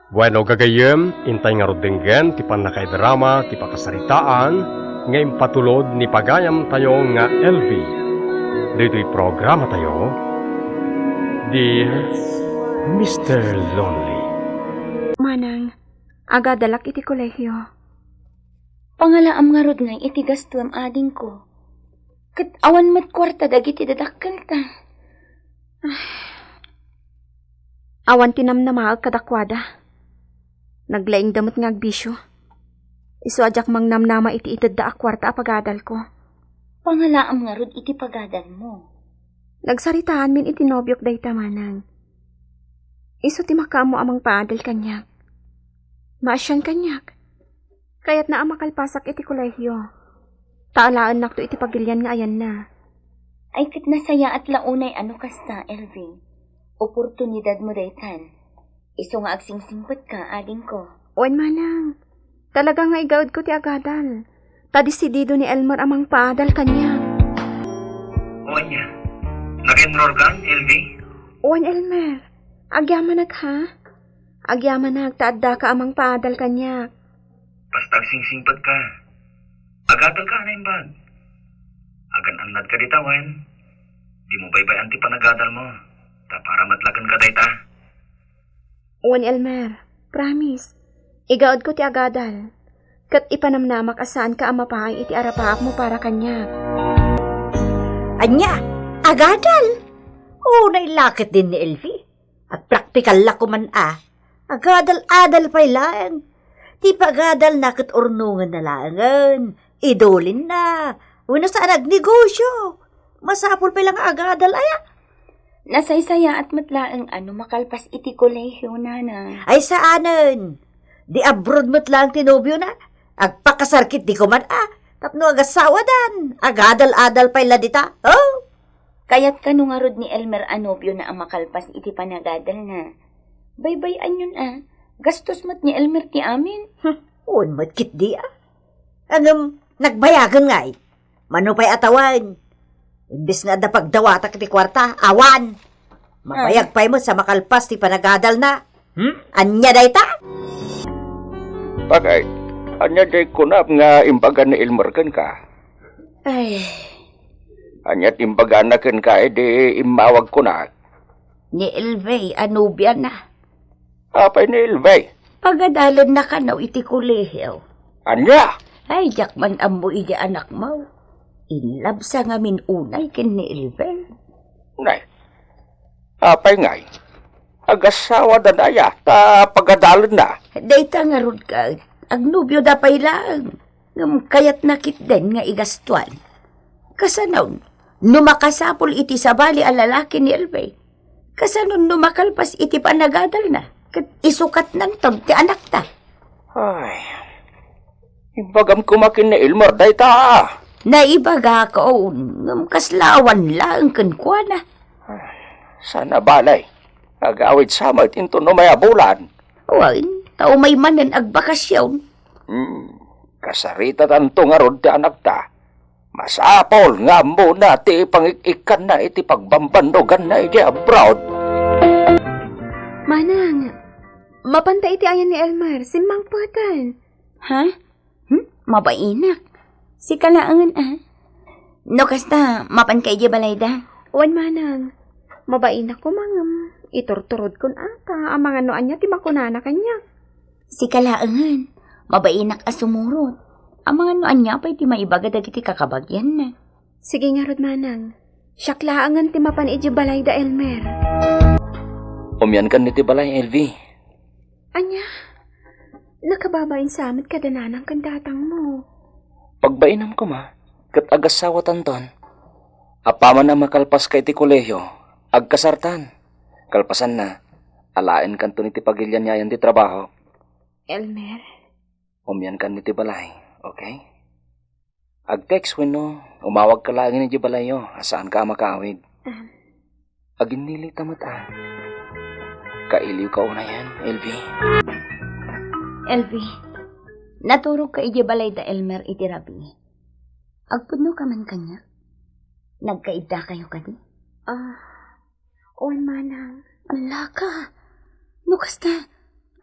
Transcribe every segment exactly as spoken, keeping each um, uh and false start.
Bueno, gagayyem, intay ngarud denggen ti pannakaidrama ti pakasaritaan nga impatulod ni pagayamtayo nga Elvie. Daytoy programatayo, Dear Mister Lonely. Manang, agadalak iti kolehio. Pangalaam ngarud ngay iti gastuem, adingko. Ket awan met kuarta dagiti dadakkelta. Awan ti namnamaek kadakuada. Naglaingda met nga agbisio. Isu a diak mangnamnama iti itedda a kuarta a pagadalko. Pangalaam ngarud iti pagadalmo. Nagsaritaanmin iti nobiok dayta, manang. Isu ti makaammo a mangpaadal kaniak. Maasian kaniak. Kayatna a makalpasak iti kolehio. Ta alaennakto iti pagilian nga ayanna. Ay, ket nasayaat la unay a no kasta, Elvie. Oportunidadmo daytan. Isu nga agsingsingpetka, adingko. Wen, manang. Talaga nga igaedko ti agadal. Ta desidido ni Elmer a mangpaadal kaniak. O ania? Nag-enrollkan, Elvie? Wen, Elmer. Agyamanak, ha? Agyamanak ta addaka a mangpaadal kaniak. Basta agsingsingpetka. Agadalka a naimbag. Agan-annadka dita wen. Dimo baybay-an ti panagadalmo. Ta para met la kenka dayta. Wen, Elmer, promise. Igaedko ti agadal. Ket ipanamnamak a saanka a mapaay iti arapaapmo para kaniak. Ania? Agadal? Unay la ketdin ni Elvie. Agpraktikal la koman a. Agadal-adal pay laeng. Ti pagadalna ket urnongenna laengen. Idulinna. Wenno saan agnegosio. Masapul pay la nga agadal aya. Nasaysayaat met laeng a no makalpas iti kolehio, nanang. Ay, saanen. Di abroad met laeng ti nobiona. Agpakasar ketdi koman a. Tapno agasawadan. Agadal-adal pay la dita. Oh? Kayat kano ngarud ni Elmer a nobiona a makalpas iti panagadalna. Baybay-anyon a. Gastos met ni Elmer ti amin. Hmm, wen met ketdi a. Ngem, nagbayagen ngay. Mano pay a tawen? Imbes nga adda pagdawatak ti kuarta, awan. Mabayag pay met sa makalpas ti panagadalna. Hmm? Ania dayta? Bakit? Ania jay kunam nga imbaga ni Elmer kenka? Ay. Ania ti imbagana kenka idi immawag kunak? Ni Elvie a nobiana. Apay ni Elvie? Pagadalenna kano iti kolehio. Ania? Ay, diak man ammo iti anakmo. Inlabsa ngamin unay ken ni Elvie. Nay, apay ngay? Agasawadan aya ta pagadalenna? Dayta ngarud ket, agnobioda pay laeng. Ngem kayatna ketdin nga igastoan. Kasanon, no makasapul iti sabali a lalaki ni Elvie? Kasanon no makalpas iti panagadalna, ket isukatnanton ti anakta? Ay, imbagam koma ken ni Elmer dayta. Naibagakon, ngem kasla awan laeng kenkuana. Ay, sana balay, agawid sa met inton umay a bulan. Wen, ta umay manen agbakasyon. Hmm, kasaritatanto ngarud ti anakta. Masapul nga ammona ti pangik-ikkanna iti pagbambannoganna iti abroad. Manang, mapanta iti ayan ni Elmer, simmangpeten. Ha? Hmm? Mabainak. Sika laengen a. No kasta, mapanka idiay balayda? Wen, manang. Mabainak koma ngem iturturodkon a ta amangan no ania ti makunana kaniak. Sika laengen, mabainak a sumurot. Amangan no ania pay ti maibaga dagiti kakabagianna. Sige ngarud, manang. Siak laengen ti mapan idiay balayda, Elmer. Umiankan iti balay, Elvie. Ania? Nakababain sa met kada nanang ken tatangmo. Pagbainam koma, ket agasawatanton. Apaman a makalpaska iti kolehio, agkasartan. Kalpasanna, alaenkanton iti pagilian nga ayan ti trabaho. Elmer? Umiankan iti balay, okay? Ag-text wenno umawagka laengen idiay balayyo a saanka a makaawid. Ahem. Aginnilita met a. Kailiwka unayen, Elvie. Elvie, naturogka idiay balayda Elmer iti rabii. Agpudnoka man kaniak? Nagkaiddakayo kadi? Ah, wen, manang. Allaka. No kasta,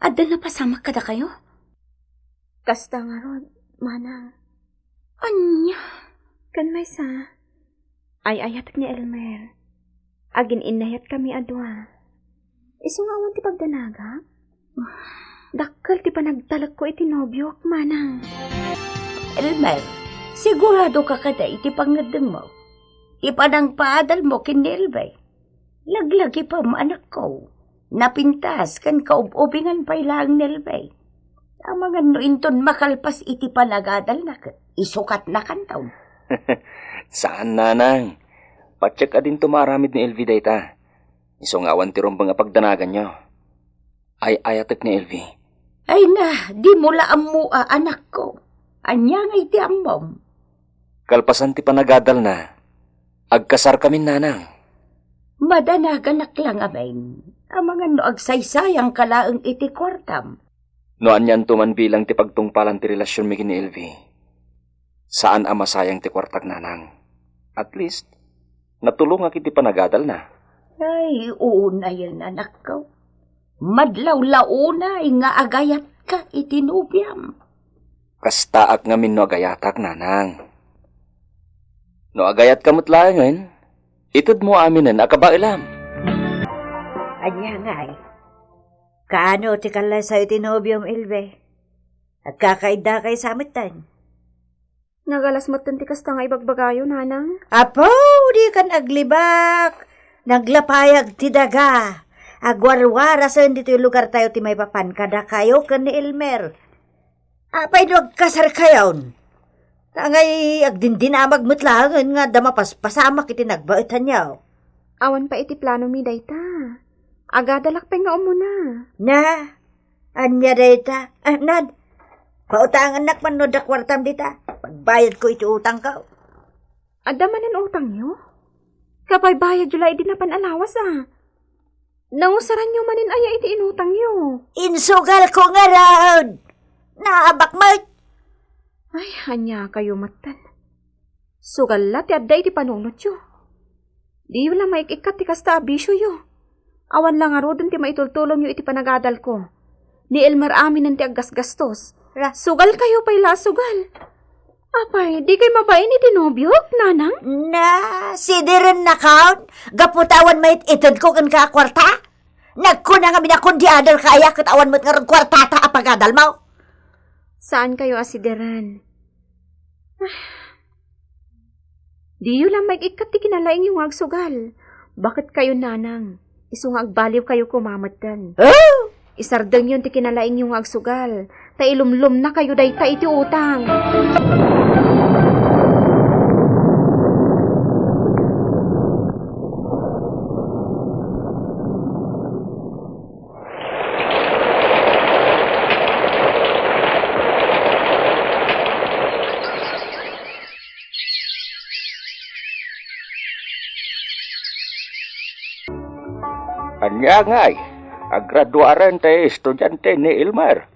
Adda napasamak kadakayo? Kasta ngarud, manang. Ania? Ken maysa, ay-ayatek ni Elmer. Agin-innayatkami a dua. Isu nga awan ti pagdanagak. Dakkel ti panagtalekko iti nobiok, manang. Elmer, sigurado ka kada iti pangngeddengmo? Ti panangpaadalmo ken ni Elmer? Laglagipem, anakko. Napintas ken kaub-ubingan pay laeng ni Elmer. Amangan no inton makalpas iti panagadalna ket isukatnakanton. Saan, nanang. Patiek a dinto maaramid ni Elvi dayta. Isu nga awan ti rumbeng a pagdanaganyo. Ay-ayatek ni Elvi. Ay na, dimo la ammo a, anakko. Ania ngay ti ammom? Kalpasan ti panagadalna, agkasarkamin, nanang. Madanaganak la ngamin. Amangan no agsaysayangka laeng iti kuartam. No anianto man bilang ti pagtungpalan ti relasionmi ken ni Elvi, saan a masayang ti kuartak, nanang. At least, natulongak iti panagadalna. Ay, unayen, anakko. Madlawlawna nga agayatka iti nobiam. Kastaak ngamin no agayatak, nanang. No agayatka met laengen, itedmo aminen a kabaelam. Ania ngay? Kaano ti kallaysayo iti nobiom, Elmer? Agkakaiddakay sa metten? Nagalas metten ti kasta nga ibagbagayo, nanang. Apo, dikan aglibak. Naglapayag ti daga. Agwarwarasen ditoy lugartayo ti maipapan kadakayo ken ni Elmer. Apay no agkasarkayon? Ngay agdindinamag met laengen nga adda mapaspasamak iti nagbaetanyo. Awan pay iti planomi dayta. Agadalak pay nga umuna. Na, ania dayta? Ah, Nad, pautangannak man no adda kuartam dita. Pagbayadko iti utangko. Adda manen utangyo? Kapaybayadyo la idi napan a lawas, a. Nangusaranyo manen aya iti inutangyo? Insugalko ngarud. Naabak met. Ay, ania kayo metten. Sugal la ti adda iti panunotyo. Diyo la maik-ikkat ti kasta a bisioyo. Awan la ngaruden ti maitultulongyo iti panagadalko. Ni Elmer aminen ti aggasgastos. Ra- Sugal kayo pay la a sugal. Apay, di kay mabain iti nobiok, nanang? Na, sideren nakon, gapu ta awan met itedko kenka a kuarta? Nagkuna ngamin a kundiader ka aya ket awan met ngarud kuartata a pagadalmo. Saan kayo a sideren? Diyo la maik-ikkat ti kinalaingyo nga agsugal. Baket kayo, nanang. Isu nga agbaliw kayo koma metten. Ah! Isardengyon ti kinalaingyo nga agsugal, ta ilumlomna kayo dayta iti utang. Ania ngay, agraduaren ti estudiante ni Elmer?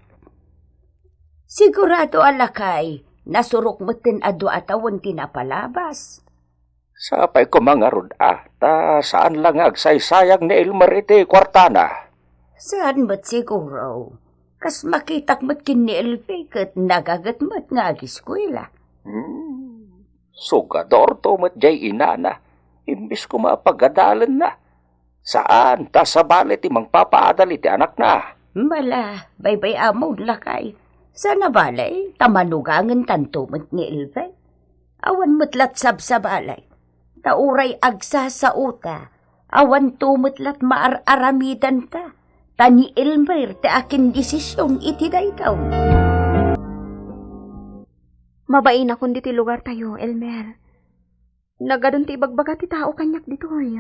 Sigurado a lakay, nasurok metten a dua a tawen ti napalabas. Sapay koma ngarud a, ta saan la nga agsaysayang ni Elmer iti kuartana. Saan met siguro. Kas makitak met ken ni Elvi ket nagaget met nga agiskuela. Hmm. Sugadorto met jay inana, imbes koma a pagadalenna. Saan, ta sabali ti mangpapaadal iti anakna. Mala, baybay-amon lakay. Sana balay, ta manugangentanto met ni Elvi. Awan met lat sabsabali. Ta uray agsasaota, awanto met lat maar-aramidanta. Ta ni Elmer ti akin desisyon iti daytoy. Mabainakon ditoy lugartayo, Elmer. Nagadun ti ibagbaga ti tao kaniak ditoy.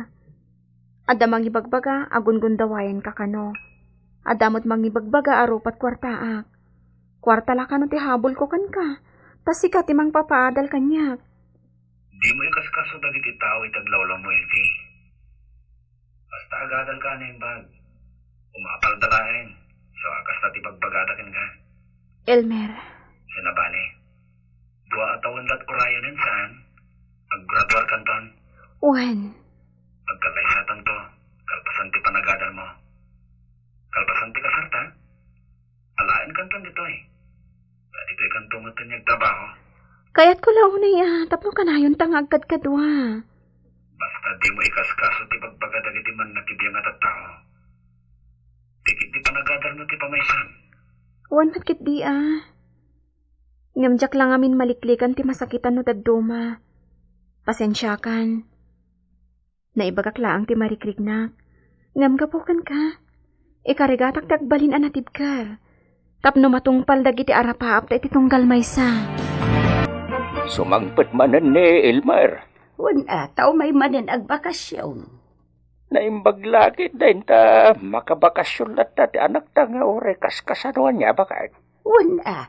Adda mangibagbaga a gungundawayanka kano. Adda met mangibagbaga a rupat kuartaak. Kuarta la kano ti habolko kenka, ta sika ti mangpapaadal kaniak. Dimo ikaskaso dagiti tao iti aglawlawmo, Elvi. Basta agadalka a naimbag, umapalda laeng, isu a kasta ti bagbagada kenka. Elmer. Saan a bale, dua a tawen lat urayonen, saan? Aggraduarkanton. Wen. Agkallaysatanto, kalpasan ti panagadalmo. Kalpasan ti kasarta, Kanton ditoy. Ditoy kanto met ti agtrabaho. Kayatko la unay a tapno kanayonta nga agkadkadua. Basta dimo ikaskaso ti bagbaga dagiti mannakibia nga tattao. Di ketdi panagadalmo ti pamaysan. Wen met ketdi a. Ngem diak la ngamin maliklikan ti masakitan no dadduma. Pasensiakan. Naibagak laeng ti marikriknak. Ngem gapu kenka, ikarigatak ti agbalin a natibker. Tapno matungpal dagiti arapaapta iti tunggal maysa. Sumangpet manen ni Elmer. Wen a, ta umay manen agbakasyon. Naimbag la ketdin ta makabakasyon latta ti anakta nga uray kaskasano ania baket. Wen a,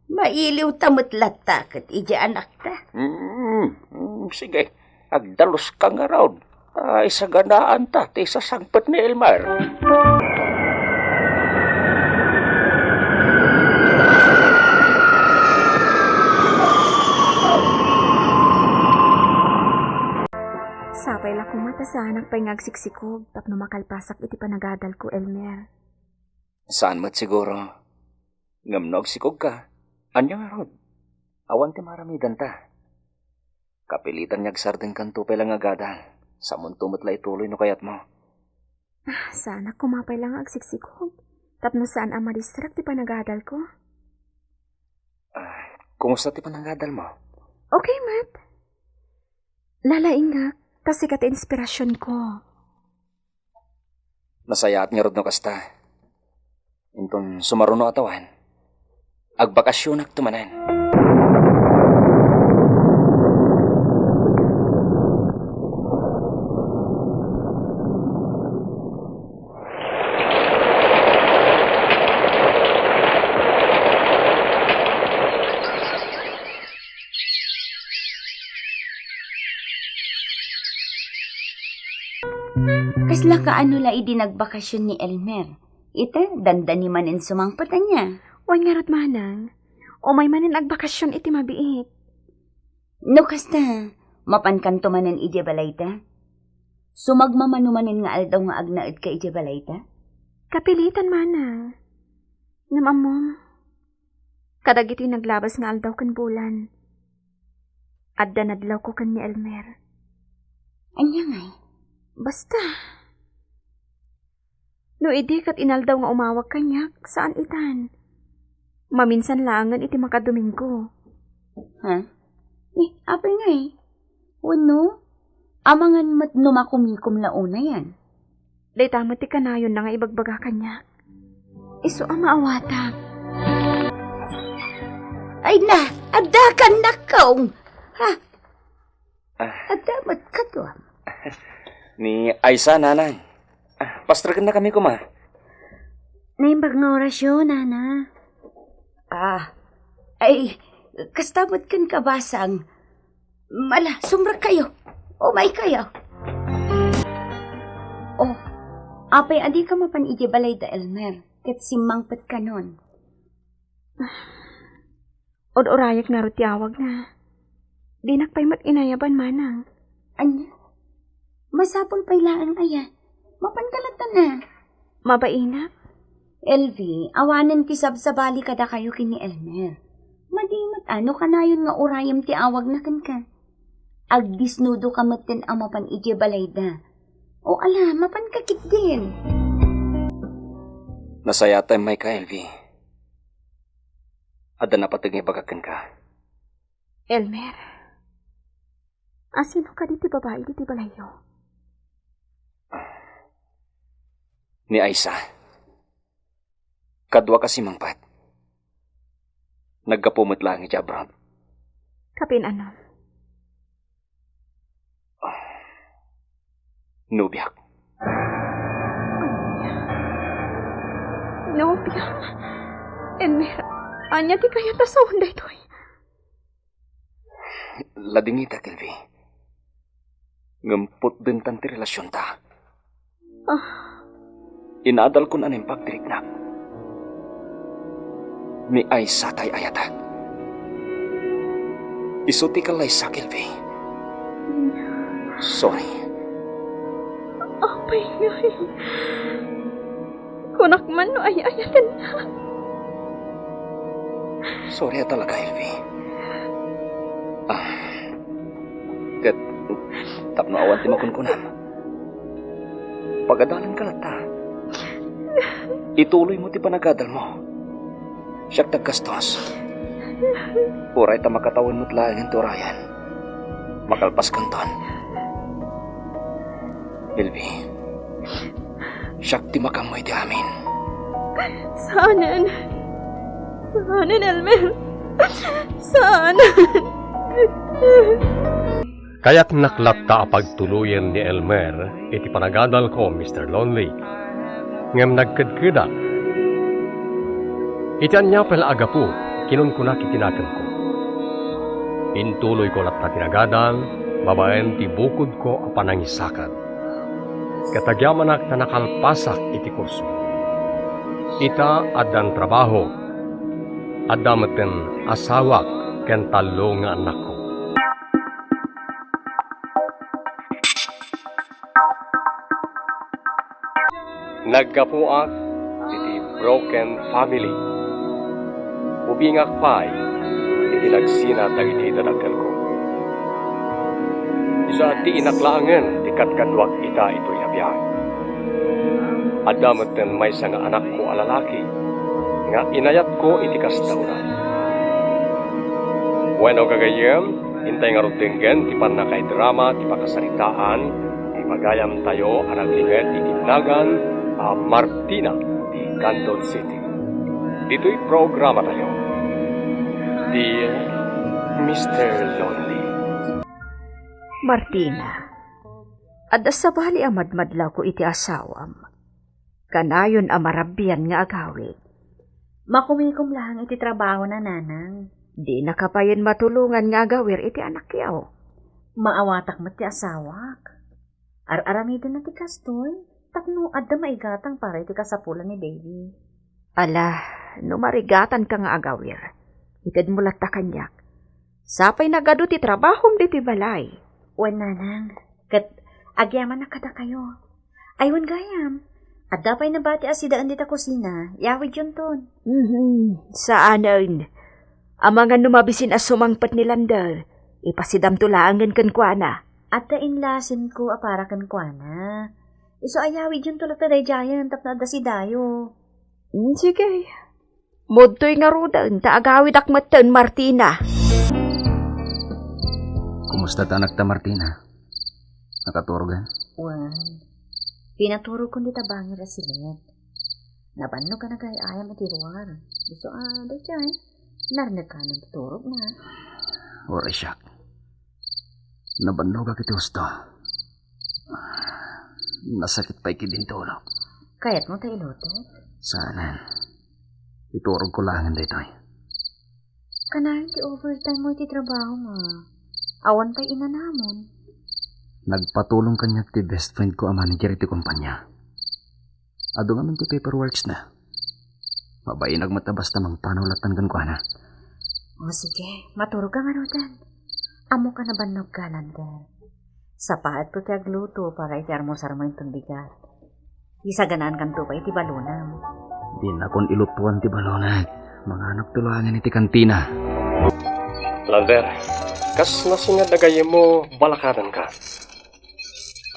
mailiwta met latta ket idiay anakta. Mm, mm, sige, agdaluska ngarud. Ta isaganaanta ti sasangpet ni Elmer. Sapay la koma ta saanak pay nga agsiksikog tapno makalpasak iti panagadalko, Elmer. Saan met siguro. Ngem no agsikogka, ania ngarud? Awan ti maaramidanta. Kapilitan nga agsardengkanto pay la nga agadal. Samonto met la ituloy no kayatmo. Ah, saanak koma pay la nga agsiksikog. Tapno saan a madistrak ti panagadalko. Ah, kumusta ti panagadalmo? Okay met. Nalaingak, ta sika ti inspirasionko. Nasayaat ngarud no kasta. Inton sumaruno a tawen, agbakasyonak to manen. Kasla kaano la idi nagbakasyon ni Elmer? Ita, dandani manen sumangpet ania? Wen ngarud manang, umay manen agbakasyon iti mabiit. No kasta, mapankanto manen idiay balayta? Sumagmamano manen nga aldaw nga agnaedka idiay balayta? Kapilitan manang. Ngem ammom, kadagiti naglabas nga aldaw ken bulan, adda nadlawko ken ni Elmer. Ania ngay? Basta. No idi ket inaldaw nga umawag kaniak, saan itan. Maminsan laengen iti makadomingo. Ha? Eh, apay ngay? Wenno, amangan met no makumikom la unayan? Dayta met ti kanayonna nga ibagbaga kaniak. Isu a maawatak. Ay na, adda kan nakkaw. Ha? Ah. Adda met kaduam. Ni Aisa, nanang. Ah, pastreken na kami kuma. Naimbag nga orasyon, nana. Ah, ay, kasta met ken kabasang. Mala, sumrek kayo. Umay kayo. Oh, apay a dika mapan idiay balay da Elmer, ket simmangpet kanon. Ud-urayek ngarud ti awagna. Dinak pay met inayaban manang. Ania? Masapul pay laeng aya. Mapan ka latta na. Mabainak? Elvi, awanen ti sabsabali kadakayo ken ni Elmer. Madi met a no kanayon nga urayem ti awagna kenka. Agdisnudo ka metten a mapan idiay balayda. O ala, mapan ka ketdin. Nasayaat ta immay ka, Elvi. Adda napateg nga ibagak kenka. Elmer, asino kadi ti babai ditoy balayyo? Ni Aisa. Kaduak a simmangpet. Naggapu met laeng idiay abroad. Kapin ano? Nobiak. Nobia? Elmer, ania ti kayat a saon daytoy? Ladingitak, Elvi. Ngem putdentan ti relasionta. Ah. Inadalkon a naimbag ti riknak. Ni Aisa tay ayatek. Isu ti kallaysak, Elvi. Sorry. Apay ngay. Kunak man no ay-ayatennak. Sorry a talaga, Elvie. Ah, ket tapno awan ti makunkunam, pagadalanka latta. Ituloymo ti panagadalmo. Siak ti agkastos. Uray ta makatawen met laengen ti urayan, makalpaskanton. Elvie, siak ti makaammo iti amin. Saanen. Saanen, Elmer. Saanen. Kayatnak latta a pagtuloyen ni Elmer iti panagadalko, Mister Lonely, ngem nagkedkedak. Iti aniapel a gapu, kinunkunak iti nakemko. Intuloyko latta ti nagadal babaen ti bukodko a panangisakad. Ket agyamanak ta nakalpasak iti kurso. Ita, addan trabaho, adda metten asawak ken tallo nga annakko. Naggapuak iti broken family. Ubingak pay iti nagsina dagiti dadakkelko. Isu a dinak laengen ti kadkaduak ita itoy a biahe. Adda metten maysa nga anakko a lalaki nga inayatko iti kasta unay. Wenno, gagayyem, intay ngarud denggen ti pannakaidrama ti pakasaritaan ti pagayamtayo a naglimed iti nagan a Martina ti Candle City. Ditoy programatayo, Dear Mister Lonely. Martina, adda sabali a madmadlawko iti asawam. Kanayon a marabbian nga agawid. Makumikom laeng iti trabahona, nanang. Dinaka payen matulongan nga agawir iti anakyo. Maawatak met ti asawak. Ar-aramidenna ti kastoy tapno adda maigatang para iti kasapulan ni baby. Ala, no marigatanka nga agawir, itedmo latta kaniak. Sapay nagadu ti trabahom ditoy balay. Wen, nanang, ket agyamannak kadakayo. Ay, wen gayam, adda pay nabati a sidaen dita kusina, yawidyonton. Mhm, saanen. Amangan no mabisin a sumangpet ni Lander, ipasidamto laengen kenkuana. Adda inlasinko a para kenkuana. Isu a yawidyonto latta daydiayen tapno adda sidayo. Mm, sige. Mudtoy ngaruden, ta agawidak metten, Martina. Kumusta ti anakta, Martina? Nakaturogen? Wen, pinaturogkon dita bangir a siled. Nabannog a nagay-ayam iti ruar. Isu a, daydiay, narnekkanen ti turogna. Uray siak. Nabannogak iti husto. Nasakit pay ketdin ti ulok. Kayatmo ta ilutek? Saanen. Iturogko laengen daytoy. Kanayon ti overtime mo iti trabahom a. Awan pay inanamon. Nagpatulong kaniak ti best friend ko a manager iti kumpanya. Adu ngamin ti paperworks na. Mabainak met a basta mangpanaw lattan kenkuana. O sige, maturog ka ngaruden. Ammok a nabannogka, Lander. Sapaetko ti agluto para iti almusarmo inton bigat. Isaganaankanto pay iti balonam. Dinakon ilutuan ti balonek. Manganakto laengen iti kantina. Lander, kas nasingad a gayyemmo, balakadanka.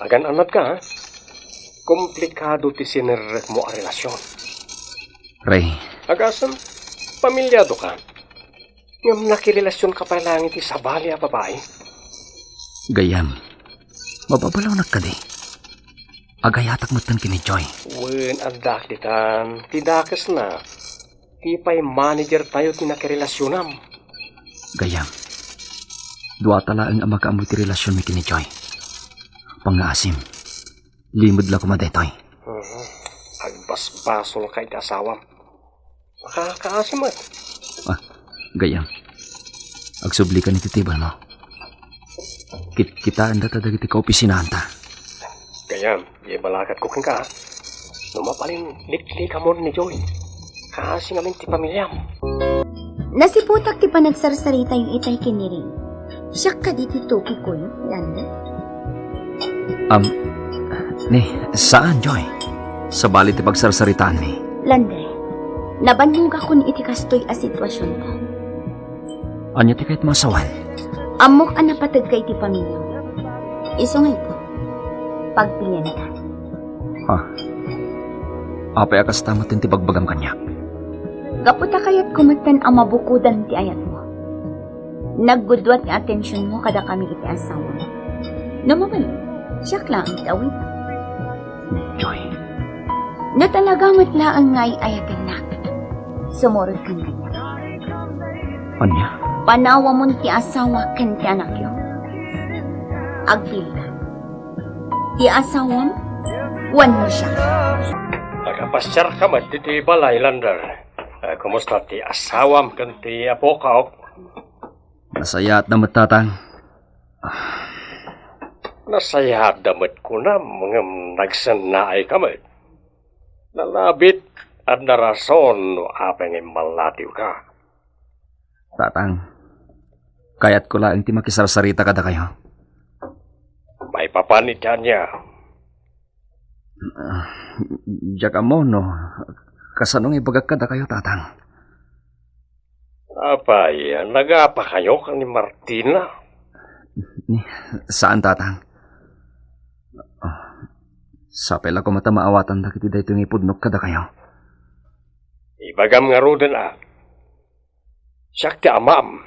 Agan-annadka, ha? Komplikado ti sinerrekmo a relasion. Ray. Agasem, pamilyado ka. Ngem nakirelasionka pay laeng iti sabali a babai. Gayyem, mababalawnak kadi. Agayatak metten ken ni Joy. Wen, addaak ditan. Ti dakesna, ti pay manager tayo ti nakirelasionam. Gayyem, duata laeng a makaammo iti relasionmi ken ni Joy. Pangngaasim, limed la koma daytoy. Mhm. Agbasbasolka iti asawam. Makakaasi met. Ah, gayyem. Agsublikan iti table mo. Kitkitaenda ta dagiti kaopisinaanta. Gayyem, diay balakatko kenka, ha? No mabalin, liklikamon ni Joy. Kaasi ngamin ti pamiliam. Nasiputak ti panagsarsaritayo itay ken ni Ring. Siak kadi ti tukikoyo, Lander? Am, ni, saan, Joy? Sabali ti pagsarsaritaanmi. Lander, nabannogakon iti kastoy a situasionta. Ania ti kayatmo a sawen? Ammok a napateg ka iti pamiliam. Isu nga ito, pagpilianka. Ha? Apay a kasta met ti bagbagam kaniak? Gapu ta kayatko metten a mabukodan ti ayatmo. Naggudua ti atensionmo kadakami iti asawam. No mabalin, siak laeng ti awit. Joy. No talaga met laeng nga ay-ayatennak, sumurotka kaniak. Ania? Panawamon ti asawa ken ti anakyo. Agpilka. Ti asawam wenno siak. Agpasiarka met ditoy balay, Lander. Eh, kumusta ti asawam ken ti apok? Nasayaatda met, Tatang. Nasayaatda met kunam, ngem nagsennaayka met. Nalabit, adda rason no apay nga immallatiwka. Tatang, kayatko laeng ti makisarsarita kadakayo. Maipapan iti ania? Ah, diak ammo no kasano nga ibagak kadakayo, Tatang. Apay, nagapakayo ken ni Martina? Ni, saan, Tatang. Ah, sapay la koma ta maawatan dagiti daytoy nga ipudnok kadakayo. Ibagam ngaruden a, siak ti amam.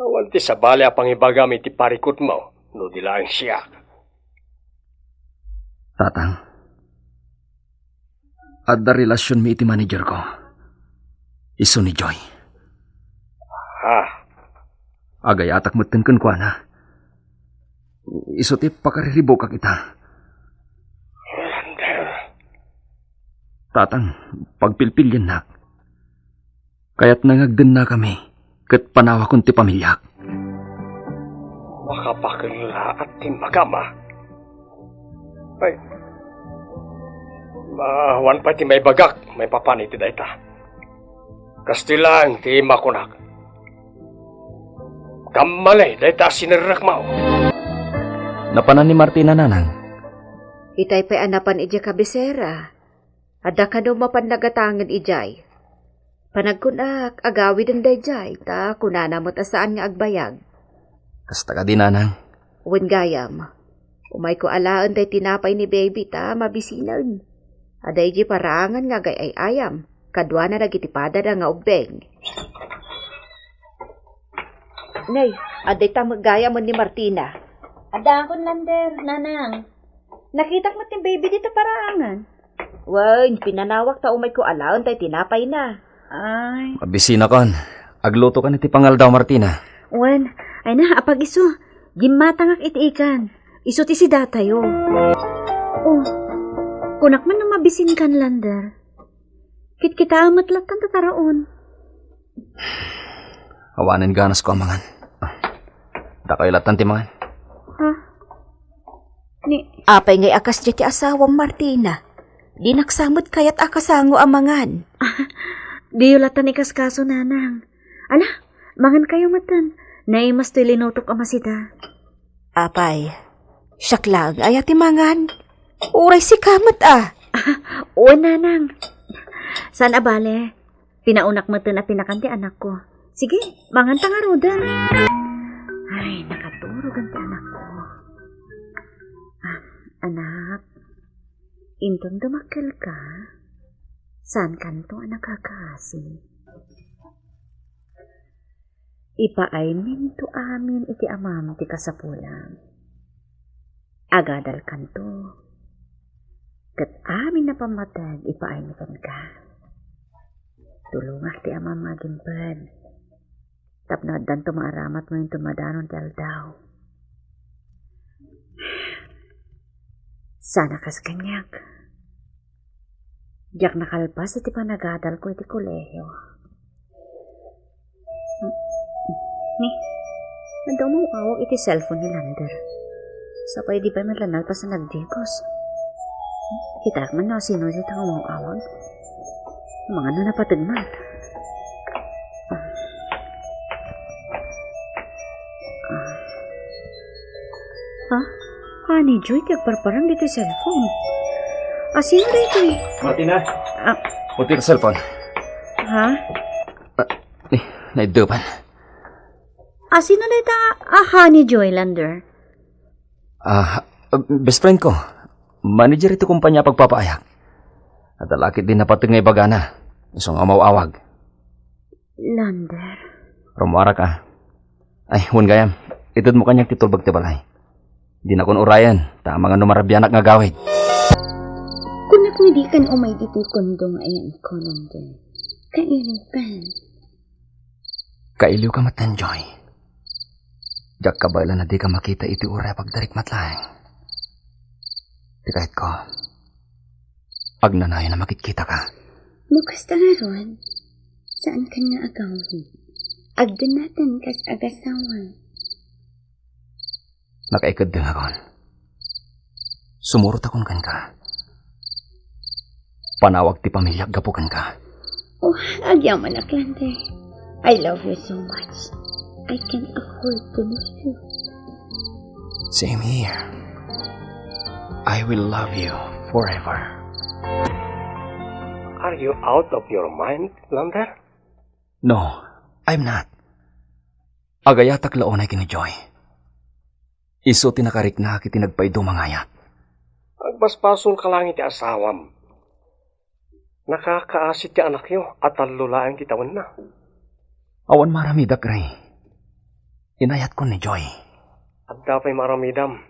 Awan ti sabali a pangibagam iti parikutmo no di laeng siak. Tatang, adda relasionmi iti managerko. Isu ni Joy. Ha? Agayatak metten kenkuana. Isu ti pakariribukak ita. Lander. Tatang, pagpilpiliennak. Kayatna nga agdennakami ket panawakon ti pamiliak. Makapakellaat ti imbagam, a. Ay, awan pay ti maibagak maipapan iti dayta. Kastoy laeng ti makunak. Kammali dayta a sinerrekmo. Napanan ni Martina, Nanang. Itay pay a napan idiay kabisera. Adda kano mapan nagatangen idiay? Panagkunak, agawiden daydiay, ta kunana met a saan nga agbayag. Kasta kadi, Nanang? Wen gayam. Umayko alaen tay tinapay ni baby ta mabisinen. Adda idiay paraangan nga agay-ay-ayam, kaduana dagiti padada nga ubbeng. Nay, adda ita met gayam wen ni Martina. Addaakon, Lander, Nanang. Nakitak met ni baby dita paraangan. Wen, pinanawak ta umayko alaen tay tinapayna. Ay. Mabisinakon. Aglutokan iti pangaldaw, Martina. Wen, ay na, apag-isu. Gimmatangak iti ikan. Isu ti sidatayo. Oh, kunak man no mabisinkan, Lander. Kitkitaem met lattan ta taraon. Awanen ganasko a mangan. Ah, dakayo lattan ti mangan. Ha? Ni... Apay ngay a kasdiay ti asawam, Martina? Dinak sa met kayat a kasango a mangan. Diyo lattan ikaskaso, Nanang. Ala, mangan kayo metten. Naimas toy linutok a masida. Apay, siak laeng aya ti mangan? Uray sika met a. Wen, Nanang. Saan a bale? Pinaunak metten a pinakan ti anakko. Sige, manganta ngaruden. Ay, nakaturogan ti anakko. Ah, anak, inton dumakkelka, saankanto a nagkakaasi. Ipaayminto amin iti amam ti kasapulam. Agadalkanto, ket amin a pammateg ipaaymi kenka. Tulongak ti amam nga agimped tapno addanto maaramatmo inton madanon ti aldaw. Sana kas kaniak. Diak nakalpas iti panagadalko iti kolehio. Ni, adda umaw-awag iti cellphone ni Lander. Sapay di pay met la nalpas a nagdigos. Kitaek man no sino dayta nga umaw-awag. Amangan no napateg man. Ah. Ha? Ani, Joy, ti agparparang ditoy cellphone. A, sino daytoy? Martina? Ah. Puti ti cellphone. Ha? Ah, ni, naiddepan. Asino dayta a Honey Joy, Lander? Ah, best friend ko. Manager iti kumpanya a pagpapaayak. Adda la ketdi napateg nga ibagana. Isu nga umaw-awag. Lander. Rumuarak a. Ay, wen gayam. Itedmo kaniak ti tulbek ti balay. Dinakon urayen, ta amangan no marabianak nga agawid. Kunak nga dikan umay ditoy kondo nga ayanko, Lander. Kailiwkan. Kailiwka met, Joy. Diak kabaelan a dika makita iti uray a pagdarik met laeng. Ti kayatko, agnanayon a makitkitaka. No kasta ngarud, saankan nga agawid. Agdennatan kas agasawa. Nakaikeddengakon. Sumurotakon kenka. Panawag ti pamiliak gapu kenka. Oh, agyamanak, Lander. I love you so much. I can't afford to lose you. Same here. I will love you forever. Are you out of your mind, Lander? No, I'm not. Agayatak la unay ken ni Joy. Isu ti nakariknak iti nagpaiduma nga ayat. Agbasbasolka laeng iti asawam. Nakakaasi ti anakyo a tallo laeng ti tawenna. Awan maramidak, Ray. Inayatkon ni Joy. Adda pay maaramidam.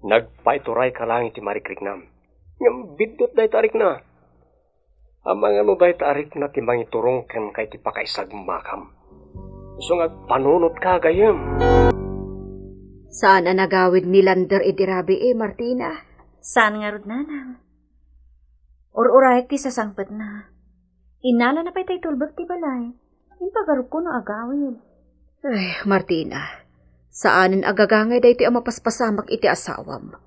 Nagpaiturayka laeng iti marikriknam. Ngem biddut dayta a rikna. Amangan no dayta a rikna ti mangiturong kenka iti pakaisagmakam. Isu nga agpanunotka, gayyem. Saan a nagawid ni Lander idi rabii, Martina? Saan ngarud, nanang. Ur-urayak ti sasangpetna. Innalana pay tay tulbek ti balay. Impagarupko no agawid. Ay, Martina, saanen a gagangay daytoy a mapaspasamak iti asawam.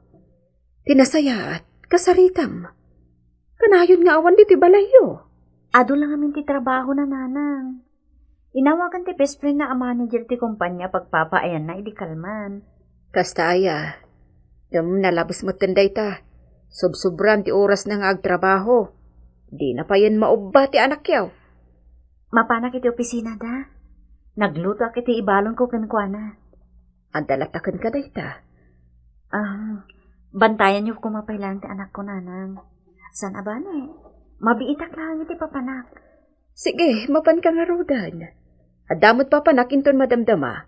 Ti nasayaat, kasaritam. Kanayon nga awan ditoy balayyo. Adu la ngamin ti trabahona, nanang. Inawagan ti best friendna a manager ti kumpania a pagpapaayanna idi kalman. Kasta aya. Ngem nalabes metten dayta. Subsobran ti orasna nga agtrabaho. Dina payen maubba ti anakyo. Mapanak iti opisinada. Naglutoak iti ibalonko kenkuana. Adda latta kenka dayta. Ah, bantayanyo koma pay laeng ti anakko, nanang. Saan a bale, mabiitak laeng iti papanak. Sige, mapanka ngaruden. Adda met papanak inton madamdama.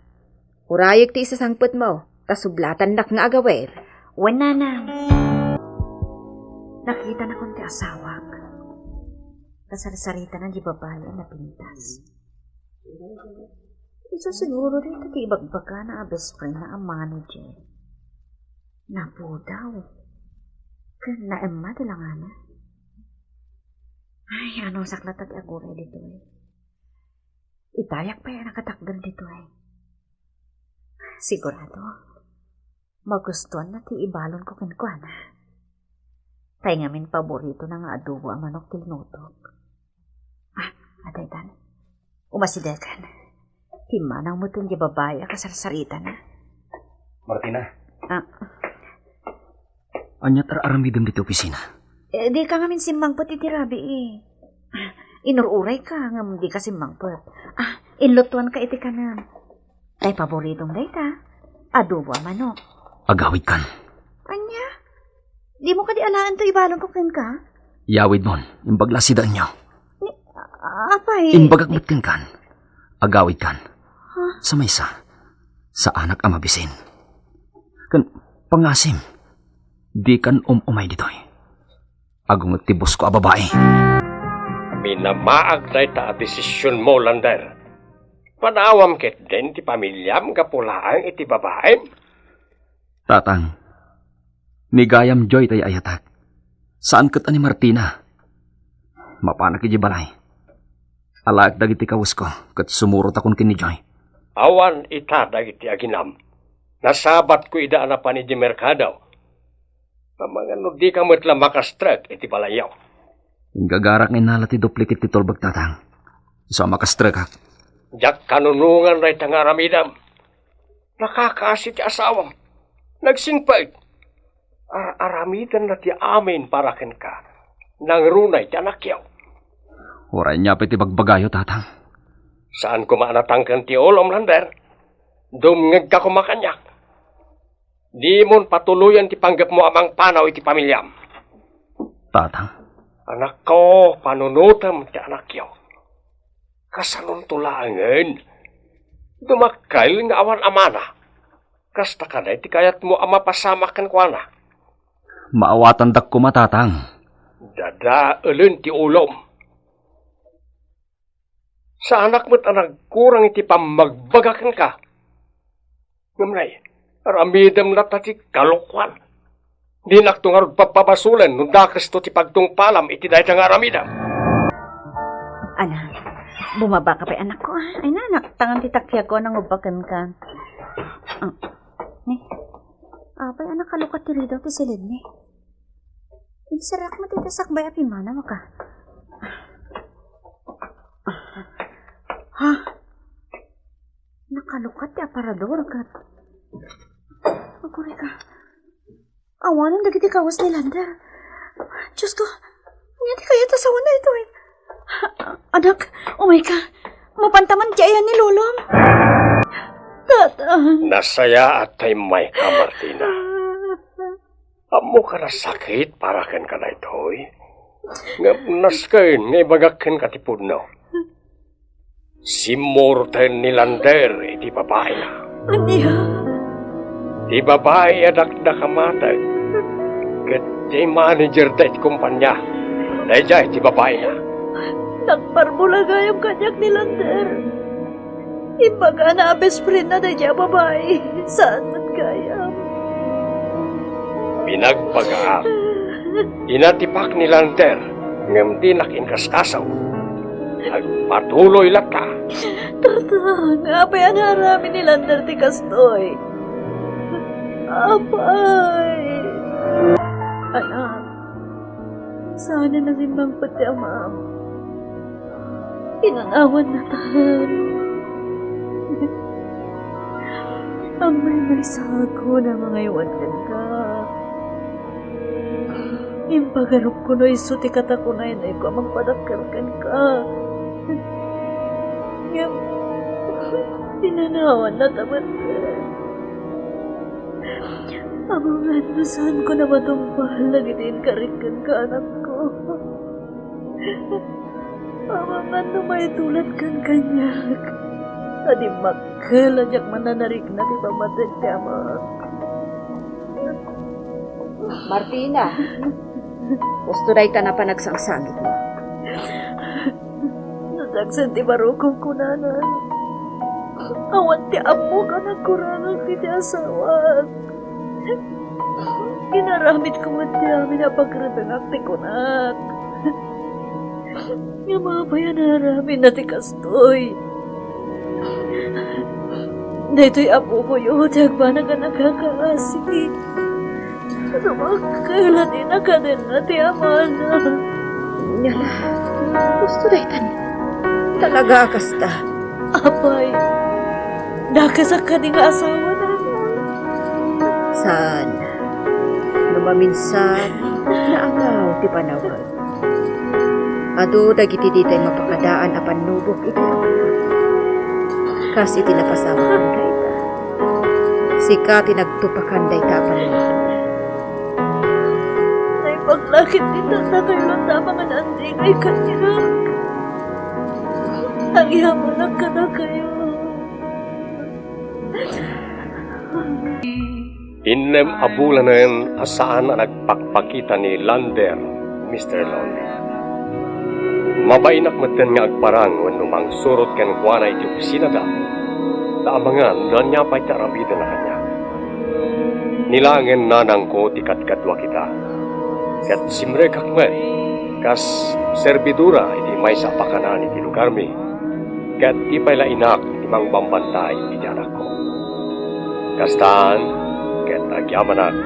Urayek ti isasangpetmo, ta sublatannak nga agawid. Wen, nanang. Nakitanakon ti asawak. Kasarsaritana di babai a napintas. Isu siguro dayta ti ibagbagana a best friendna a manager. Napudaw. Ken naemma ti langana. Ay, anusak latta ti aguray ditoy. Itayak pay a nakatakder ditoy. Sigurado, magustuanna ti ibalonko kenkuana. Tay ngamin paboritona nga adobo a manok ti linutok. Ah, adaytan. Umasidegen. Pimmanaw metten di babai a kasarsaritana. Martina. Ah. Ania ti ar-aramidem ditoy opisina? Eh, dika ngamin simmangpet iti rabii. Inur-urayka, ngem dika simmangpet. Ah, inlutoanka iti kanem. Tay paboritom dayta. Adobo a manok. Agawidkan. Ania? Dimo kadi alaen to ibalonko kenka? Yawidmon, imbag la sidaenyo. Ni, apay. Imbagak met kenkan. Agawidkan. Ha? Sa maysa, saanak a mabisin. Ken pangasim, dikan um-umay ditoy. Agunget ti bosko a babai. Minamaag dayta a desisionmo, Lander. Panawam ketdin ti familiam gapu laeng iti babaim. Tatang, ni gayam Joy tay ayatak. Saan ket a ni Martina. Mapanak idiay balay. Alaek dagiti kawesko ket sumurotakon ken ni Joy. Awan ita dagiti aginam. Nasabatko ida a napan idiay merkado. Amangan no dika met la makastrek iti balayyo. Inggagarak nga innala ti duplicate ti tulbek, Tatang. Isu a makastrekak. Diak kanunongan dayta nga aramidem. Nakakaasi ti asawam. Nagsingpet. Ar-aramidenna ti amin para kenka. Nangruna iti anakyo. Uray ania pay ti bagbagayo, Tatang. Saan koma a natangken ti ulom, Lander. Dumngegka koma kaniak. Dimon patuloyen ti panggepmo a mangpanaw iti pamiliam. Tatang. Anakko, panunotem ti anakyo. Kasanonto laengen? Dumakkel nga awan amana. Kasta kadi ti kayatmo a mapasamak kenkuana? Maawatandak koma, Tatang. Dadaelen ti ulom. Saanak met a nagkurang iti pammagbaga kenka. Ngem nay, aramidem latta ti kalokuan. Dinakto ngarud pappabasolen no dakesto ti pagtungpalam iti dayta nga aramidem. Anak, bumaba ka pay, anakko, a. Ay, anak, tangan ti takiagko a nangubba kenka. Ah, ni, apay a nakalukat ti ridaw ti silidmi? Inserrak met iti sakbay a pimmanaw, a ka. Ha? Nakalukat ti aparador ket, aguray ka. Awanen dagiti kawes ni Lander. Diosko, ania ti kayat a sawen daytoy? Anak, umayka. Mapanta man ti ayan ni lolom. Tatang. Nasayaat ta immayka, Martina. Ammoka a sakit para kenka daytoy. Ngem nasken nga ibagak kenka ti pudno. Simmuroten ni Lander iti babaina. Ania? Ti babai a dakdakamaten. Ket ti managerda iti kompania, daydiay ti babaina. Nagparbula gayam kaniak ni Lander. Imbagana a best friendna daydiay a babai. Saan met gayam? Binagbaga. Inatipak ni Lander, ngem dinak inkaskaso. Agpatuloy latta. Tatang, apay a naaramid ni Lander ti kastoy? Apay! Anak, saanen a simmangpet ti amaam. Inanawannatan. Ammoy maysaak a mangaywan kenka. Impagarupko no isu ti katakunaynayko a mangpadakkel kenka. Ngem, inanawannata met. Amangan no saanko a matungpal dagiti inkarik kenka, anakko. Amangan no maitulatkan kaniak a dimmakkel a diak mannanarikna ti pammatek ti amaak. Martina, husto dayta a panagsangsangitmo. No dagsen ti barukom kunana, awan ti ammok a nagkurangak iti asawak. Inaramidko met ti amin a pagrebengak ti kunak. Ngem apay a naaramidna ti kastoy? Daytoy apokoyo ti agbanag a nagkakaasi. Dumakkel a di nakadenna ti amana. Ania la, husto daytan. Talaga a kasta. Apay, dakesak kadi nga asawana? Saan. No maminsan, naangaw ti panawag. Adu dagiti ditay mapakadaan a pannubok iti amana. Kas iti napasamak dayta. Sika ti nagtupakan dayta a pannubok. Naipaglakit ti tatatayo lantabangan andingay kaniak. Agyamanak kadakayo. Innem a bulanen a saan a nagpakpakita ni Lander, Mister Lonely. Mabainak metten nga agparang wenno mangsurot kenkuana iti opisinada, ta amangan no ania pay ti aramidenna kaniak. Ni laengen nanangko ti kadkadua kita, ket simrekak met kas serbidora iti maysa a pakanan iti lugarmi, ket ti pay la inak ti mangbambantay iti anakko. Kastan, ket agyamanak